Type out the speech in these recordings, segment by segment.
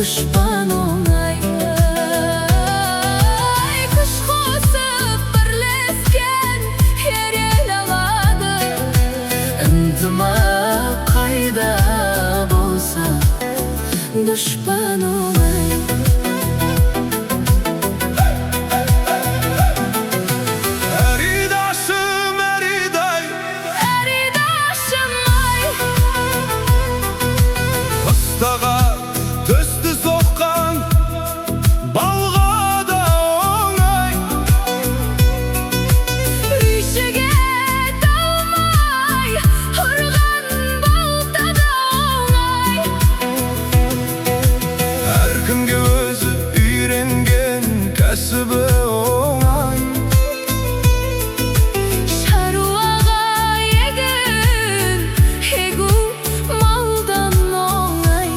Дұшпан оңай. Күш қосып бірлескен ер ел алады. Ынтымақ қайда болса, дұшпан оңай. Әридашым, әридай. Әридашым ай. Ұстаға төсті соққан балға да оңай. Үйшіге талмай ұрған балта да оңай. Әркімге өзі үйренген кәсібі оңай. Шаруаға егін егу малдан оңай.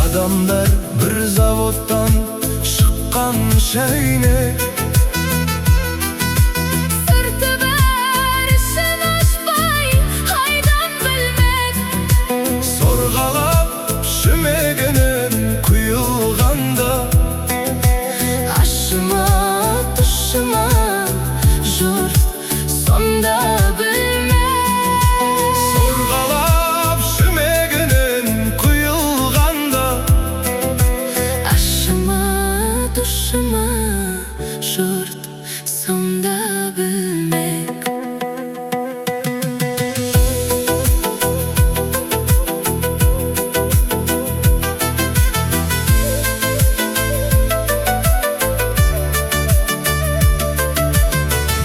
Адамдар бір заводтан шыққан шәйнек. Сырты бір, ішін ашпай қайдан білмек? Сорғалап шүмегінен құйылғанда. Ащы ма, тұщы ма, жұрт сонда білмек. Сорғалап шүмегінен құйылғанда. Ащы ма, тұщы ма, жұрт сонда білмек.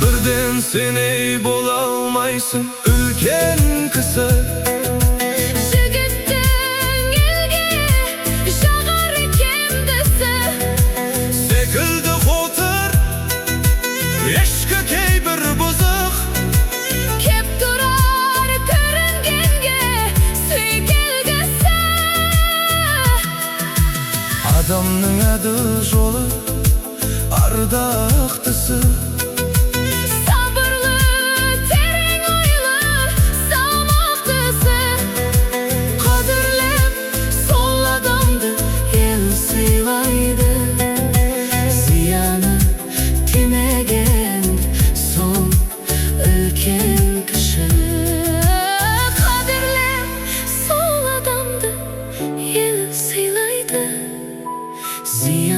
Бірден сеней бола алмайсың үлкен кісі. Жігіттің елге жағар кемдісі. Секілді қотыр ешкі, кейбір бұзық. Кеп тұрар көрінгенге сүйкелгісі. Адамның әділ жолы, ардақтысы. Сабырлы, терең ойлы, салмақтысы. Қадірлеп сол адамды ел сыйлайды. Зияны тимеген сол үлкен кіші. Қадірлеп сол адамды ел сыйлайды. Зияны